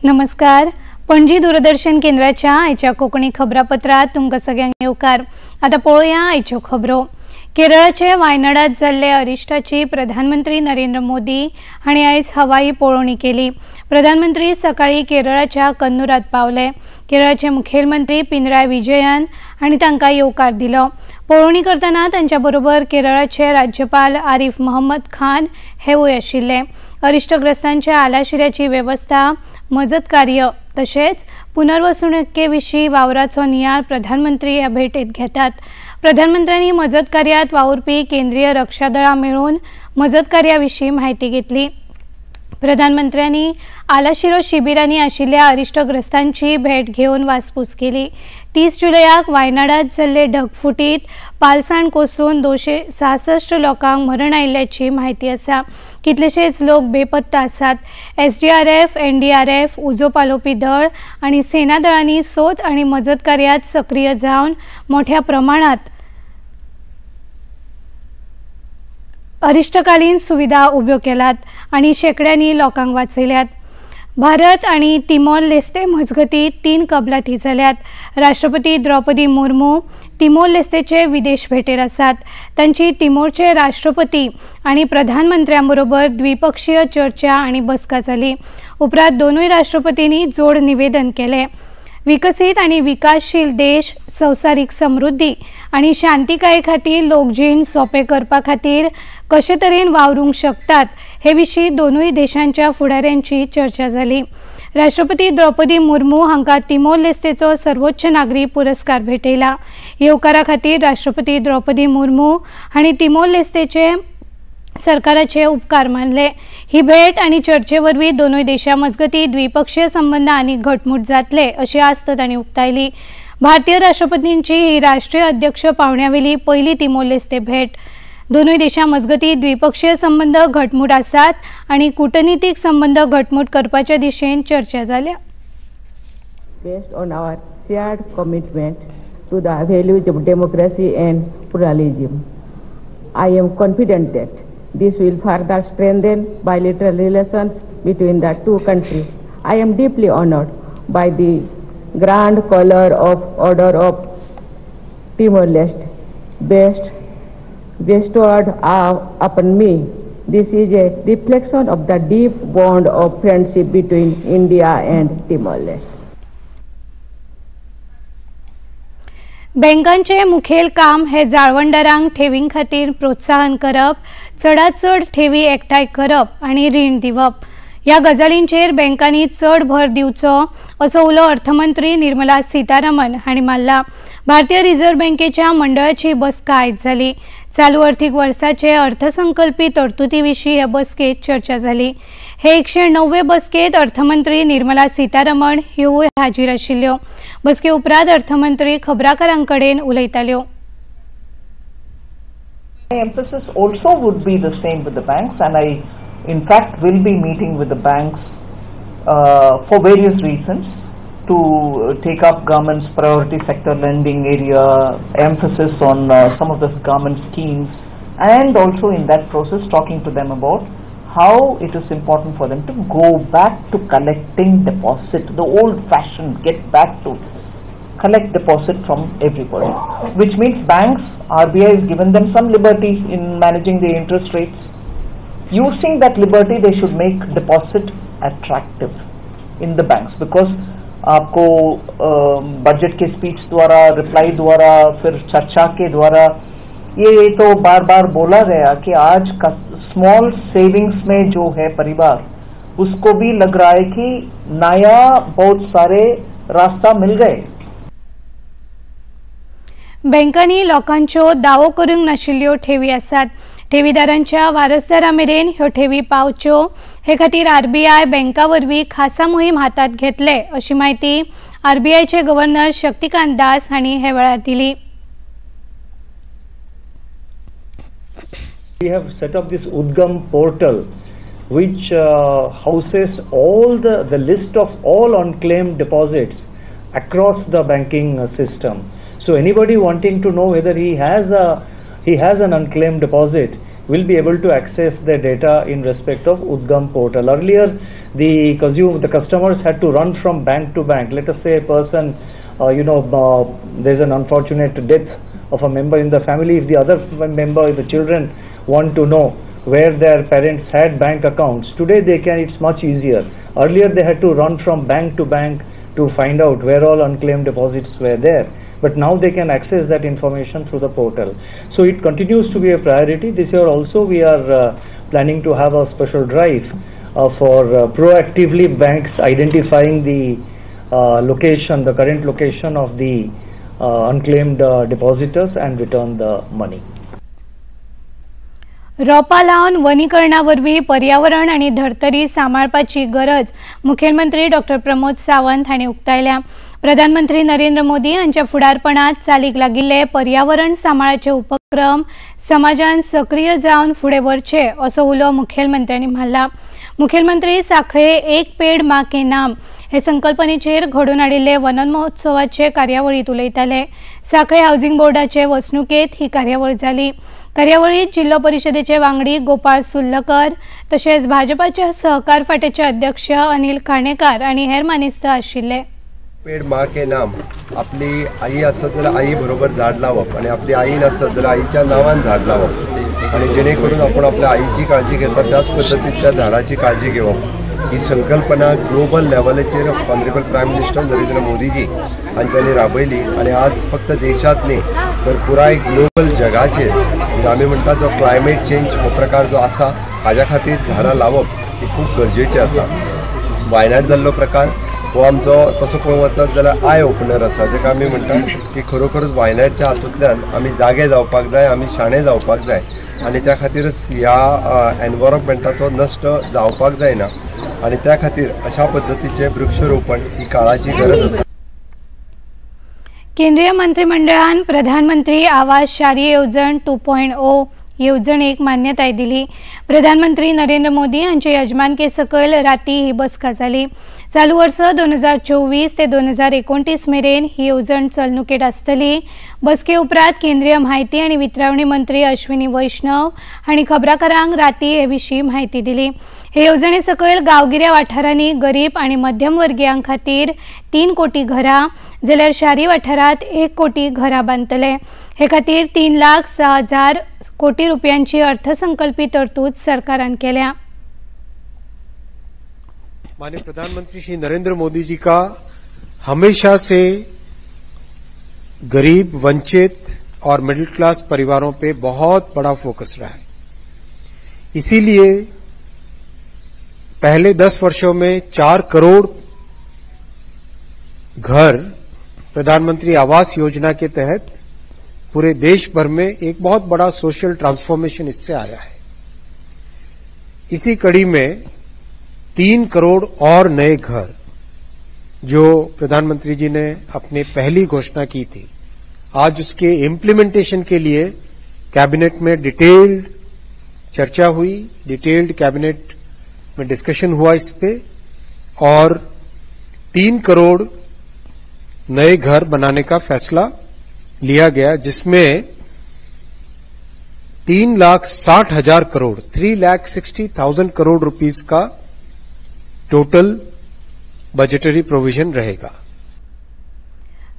नमस्कार, पणजी दूरदर्शन केंद्राच्या आयच्या कोंकणी खबरापत्रात तुमकां सगळ्यांक येवकार। आतां पळोवया आयच्यो खबरो। केरळाचे वायनाडात जाल्ले अरिश्टाची प्रधानमंत्री नरेंद्र मोदी हांणी आयज हवाई पळोवणी केली। प्रधानमंत्री सकाळी केरळाच्या कन्नूरात पावले। केरळाचे मुखेलमंत्री पिनराय विजयन हांणी तांकां येवकार दिलो। पळोवणी करतना तांच्या बरोबर केरळाचे राज्यपाल आरिफ मोहम्मद खान हेवूय आशिल्ले। अरिश्टग्रस्तांच्या आलाशिऱ्याची वेवस्था, मजत कार्य तशेंच पुनर्वसणुके विशीं वावराचो नियाळ प्रधानमंत्री ह्या भेटेत घेतात। प्रधानमंत्र्यांनी मजत कार्यात वावुरपी केंद्रीय रक्षा दळां मेळून मजत कार्या विशीं म्हायती घेतली। प्रधानमंत्र्यांनी आलाशिरो शिबिरांनी आशिल्ल्या अरिश्टग्रस्तांची भेट घेवन वासपूस केली। 30 जुलयाक वायनाडात जाल्ले ढगफुटीत पालसाण कोसळून 266 लोकांक मरण आयिल्ल्याची म्हायती आसा। कितलेशेच लोक बेपत्ता आसात। एसडीआरएफ, एनडीआरएफ, उजो पालोवपी दळ आनी सेना दळांनी सोद आनी मजत कार्यात सक्रीय जावन मोठ्या प्रमाणात अरिश्टकालीन सुविधा उब्यो केल्यात आनी शेकड्यांनी लोकांक वाचयल्यात। भारत आनी तिमोर लेस्ते मजगती 3 कबलाती जाल्यात। राष्ट्रपती द्रौपदी मुर्मू तिमोर लेस्तेचे विदेश भेटेर आसात। तांची तिमोरचे राष्ट्रपती आनी प्रधानमंत्र्यां बरोबर द्विपक्षीय चर्चा आनी बसका जाली। उपरांत दोनूय राष्ट्रपतींनी जोड निवेदन केलें। विकसीत आनी विकासशील देश संवसारीक समृद्धी आनी शांतिकाये खातीर लोकजीण सोंपें करपा खातीर कशे तरेन वावरूंक शकतात हे विशीं दोनूय देशांच्या फुडाऱ्यांची चर्चा जाली। राष्ट्रपती द्रौपदी मुर्मू हांकां तिमोर लेस्तेचो सर्वोच्च नागरी पुरस्कार भेटयला। येवकारा खातीर राष्ट्रपती द्रौपदी मुर्मू हांणी तिमोर लेस्तेचे सरकाराचे उपकार मानले। ही भेट आनी चर्चे वरवीं दोनूय देशां मजगती द्विपक्षीय संबंद आनी घटमूट जातले अशी आस्त तांणी उक्तायली। भारतीय राष्ट्रपतींची ही राष्ट्रीय अध्यक्ष पावण्यावेली पयली तिमोर लेस्ते भेट। दोनूय देशां मजगती द्विपक्षीय संबंद घटमूट आसात आनी कूटनीतीक संबंद घटमूट करपाच्या दिशेन चर्चा जाल्या। Based on our shared commitment to the values of democracy and pluralism, I am confident that this will further strengthen bilateral relations between the two countries. I am deeply honored by the Grand Collar of Order of Timor-Leste bestowed upon me. This is a reflection of the deep bond of friendship between India and Timor-Leste. बँकांचे मुखेल काम हे जाळवणदारांक ठेवीं खातीर प्रोत्साहन करप, चडात चड ठेवी एकठांय करप आनी रीण दिवप। ह्या गजालींचेर बँकांनी चड भर दिवचो असो उलो अर्थमंत्री निर्मला सीतारामन हांणी मारला। भारतीय रिझर्व्ह बँकेच्या मंडळाची बसका आयज जाली। चालू अर्थीक वर्साचे अर्थसंकल्पी तरतुदी विशीं हे बसकेत चर्चा जाली। हे 109वे बसकेत अर्थमंत्री निर्मला सीतारामन ह्योय हाजीर आशिल्ल्यो। बसके उपरांत अर्थमंत्री खबराकारां कडेन उलयताल्यो। My emphasis also would be the same with the banks, and I in fact will be meeting with the banks for various reasons to take up government's priority sector lending area, emphasis on some of the government schemes, and also in that process talking to them about how it is important for them to go back to collecting deposit, the old fashioned get back to collect deposit from everybody, which means banks, RBI has given them some liberty in managing the interest rates. Using that liberty, they should make deposit attractive in the banks, because आपको budget K speech द्वारा, reply द्वारा, फिर चर्चा K द्वारा ये तो bar bar बोला गया कि आज स्मॉल सेविंग्स में जो है परिवार, उसको भी लग रहा है कि नया बहुत सारे रास्ता मिल गए। बँकांनी लोकांच्यो दावो करूंक नाशिल्ल्यो ठेवी आसात। ठेवीदारांच्या वारसदारां मेरेन ह्यो ठेवी पावच्यो हे खातीर आरबीआय बँका वरवीं खासा मोहीम हातात घेतले अशी म्हायती आरबीआयचे गव्हर्नर शक्तिकांत दास हांणी हे वेळार दिली। We have set up this Udgam portal, which houses all the list of all unclaimed deposits across the banking system. So anybody wanting to know whether he has an unclaimed deposit, will be able to access the data in respect of Udgam portal. Earlier, the customers had to run from bank to bank. Let us say a person, there's an unfortunate death of a member in the family. If the other member, the children, want to know where their parents had bank accounts, today they can, it's much easier. Earlier they had to run from bank to bank to find out where all unclaimed deposits were there, but now they can access that information through the portal. So it continues to be a priority. This year also we are planning to have a special drive for proactively banks identifying the location, the current location of the unclaimed depositors and return the money. रोपा लावन वनीकरणा वरवीं पर्यावरण आनी धर्तरी सांबाळपाची गरज मुखेलमंत्री doctor Pramod Sawant हांणी उक्तायल्या. प्रधानमंत्री नरेंद्र मोदी हांच्या फुडारपणात चालीक लागिल्ले पर्यावरण सांबाळाचे उपक्रम समाजान सक्रीय जावन फुडें व्हरचे असो उलो मुखेलमंत्र्यांनी मारला. मुखेलमंत्री सांखळे एक पेड मां के नाम हे संकल्पनेचेर घडोवन हाडिल्ले वनमहोत्सवाचे कार्यावळींत उलयताले. सांखळे हावसिंग बोर्डाचे वसणुकेंत ही कार्यावळ जाली. कार्यावळीत जिल्हो परिषदेचे वांगडी गोपाळ सुर्लकर तशेंच भाजपाच्या सहकार फाट्याचे अध्यक्ष अनिल काणेकार आनी हेर मानेस्त आशिल्ले. पेड मां के नाम, आपली आई आसत जाल्यार आई बरोबर झाड लावप आनी आपली आई नासत जाल्यार आईच्या नांवान झाड लावप आनी जेणे करून आपण आपल्या आईची काळजी घेता त्याच पद्दतीन त्या झाडाची काळजी घेवप ही संकल्पना ग्लोबल लेवलाचेर honourable prime minister Narendra Modiji हांच्यांनी राबयली आनी आज फक्त देशांत न्ही तर पुराय ग्लोबल जगाचेर आमी म्हणटा जो क्लायमेट चेंज हो प्रकार जो आसा हाज्या खातीर झाडां लावप ही खूब गरजेचें आसा. वायनाड जाल्लो प्रकार हो आमचो तसो पळोवंक वचत जाल्यार I opener आसा, जेका आमी म्हणटा की खरोखरच वायनाडच्या हातूंतल्यान आमी जागे जावपाक जाय, आमी शाणे जावपाक जाय आनी त्या खातीरच ह्या एनवायरमेंटाचो नश्ट जावपाक जायना आनी त्या खातीर अशा पद्दतीचें वृक्षरोपण ही काळाची गरज आसा. केंद्रीय मंत्रिमंडळान प्रधानमंत्री आवास शारी येवजण 2.0 येवजणेक मान्यताय दिली. प्रधानमंत्री नरेंद्र मोदी हांचे यजमानके सकयल राती ही बसका जाली. चालू वर्स 2024 ते 2029 मेरेन ही येवजण चलणुकेत आसतली. बसके उपरांत केंद्रीय म्हायती आनी वितरावणी मंत्री अश्विनी वैष्णव हांणी खबराकारांक राती हे विशीं म्हायती दिली. हे येवजणे सकयल गांवगिऱ्या वाठारांनी गरीब आनी मध्यमवर्गीयां खातीर 3 कोटी घरां जाल्यार शारी वाठारांत 1 कोटी घरां बांदतले. हे खातीर 3,06,000 कोटी रुपयांची अर्थसंकल्पी तरतूद सरकारान केल्या. माननीय प्रधानमंत्री श्री नरेंद्र मोदी जी का हमेशा से गरीब, वंचित और मिडिल क्लास परिवारों पे बहुत बड़ा फोकस रहा है. इसीलिए पहले 10 वर्षों में 4 करोड़ घर प्रधानमंत्री आवास योजना के तहत पूरे देश भर में एक बहुत बड़ा सोशल ट्रांसफॉर्मेशन इससे आया है. इसी कड़ी में 3 करोड़ और नए घर जो प्रधानमंत्री जी ने अपने पहली घोषणा की थी, आज उसके इम्प्लीमेंटेशन के लिए कैबिनेट में डिटेल्ड चर्चा हुई, डिटेल्ड कैबिनेट में डिस्कशन हुआ इस पे और 3 करोड़ नए घर बनाने का फैसला लिया गया, जिसमें 3,60,000 करोड़ 3,60,000 करोड़ रुपीस का टोटल बजेटरी प्रोविजन रहेगा.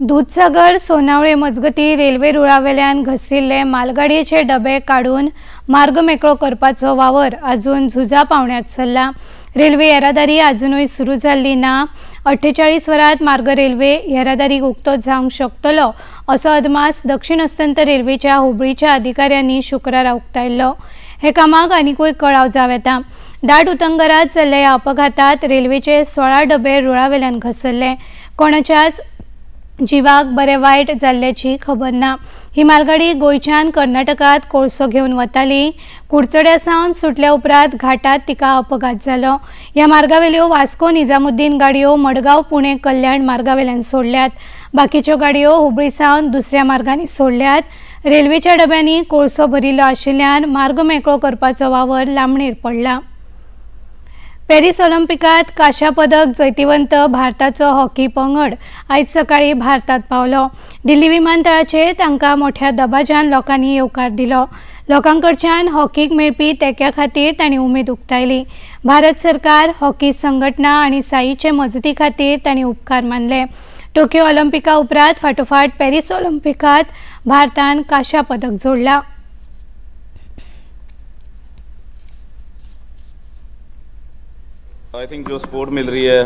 दूधसागर सोनावळे मजगती रेल्वे रुळावेल्यान घसरिल्ले मालगाडयेचे डबे काडून मार्ग मेकळो करपाचो वावर अजून झुजा पावण्यार चल्ला. रेल्वे येरादारी अजुनूय सुरू जाल्ली ना. 48 वरांत मार्ग रेल्वे येरादारीक उक्तो जावंक शकतलो असो अदमास दक्षिण अस्तंत रेल्वेच्या हुबळीच्या अधिकाऱ्यांनी शुक्रारा उक्तायल्लो. हे कामाक आनिकूय कळाव जावं येता. दाट उतंगरात जाल्ल्या ह्या अपघातात रेल्वेचे 16 डबे रुळावेल्यान घसरले. कोणाच्याच जिवाक बरे वायट जाल्ल्याची खबर ना. ही मालगाडी गोंयच्यान कर्नाटकात कोळसो घेवन वताली. कुडचड्या सावन सुटल्या उपरांत घाटात तिका अपघात जालो. ह्या मार्गावेल्यो वास्को निजामुद्दीन गाडयो मडगांव पुणे कल्याण मार्गावेल्यान सोडल्यात. बाकीच्यो गाडयो हुबळी सावन दुसऱ्या मार्गांनी सोडल्यात. रेल्वेच्या डब्यांनी कोळसो भरिल्लो आशिल्ल्यान मार्ग मेकळो करपाचो वावर लांबणेर पडला. पॅरीस ऑलिम्पिकात कांश्या पदक जैतिवंत भारताचो हॉकी पंगड आयज सकाळी भारतात पावलो. दिल्ली विमानतळाचेर तांकां मोठ्या दबाज्यान लोकांनी येवकार दिलो. लोकांकडच्यान हॉकीक मेळपी तेंक्या खातीर तांणी उमेद उक्तायली. भारत सरकार, हॉकी संघटना आनी साईचे मजती खातीर तांणी उपकार मानले. टोकियो ऑलिम्पिका उपरांत फाटोफाट पॅरीस ऑलिम्पिकात भारतान कांश्या पदक जोडला. I think जो सपोर्ट मिल रही है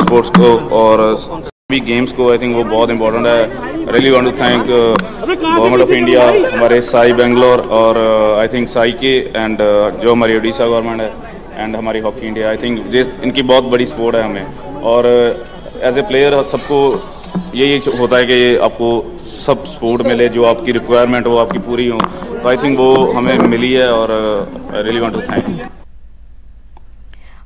स्पोर्ट्स को और सभी गेम्स को, I think वो बहुत इंपॉर्टेंट है. Really want to thank government of India, हमारे साई बेंगलोर और I think Sai के एंड जो हमारी ओडिशा गवर्नमेंट है एंड हमारी हॉकी इंडिया. I think ये इनकी बहुत बड़ी सपोर्ट है हमें. और एज ए प्लेयर सबको यही होता है कि आपको सब सपोर्ट मिले, जो आपकी रिक्वायरमेंट हो आपकी पूरी हो, तो I think वो हमें मिली है और I really want to thank.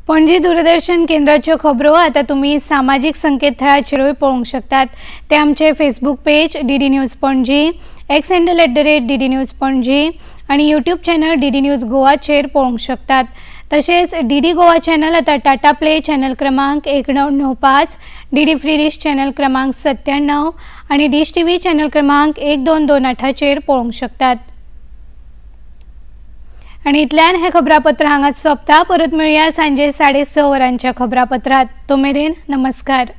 Panaji Doordarshan केंद्राच्यो खबरो आतां तुमी सामाजीक संकेतथळाचेरूय पळोवंक शकतात. ते आमचे Facebook page DD news Panaji, X handle @DD news Panaji आनी यूट्यूब चॅनल डीडी न्यूज गोवाचेर पळोवंक शकतात. तशेंच डीडी गोवा चॅनल आतां टाटा प्ले चॅनल क्रमांक 1995, डीडी फ्री डिश चॅनल क्रमांक 97 आनी डिश टीव्ही चॅनल क्रमांक 1228चेर पळोवंक शकतात. आनी इतल्यान हें खबरापत्र हांगाच सोंपता. परत मेळया सांजे 6:30 वरांच्या खबरापत्रात. तो मेरेन नमस्कार.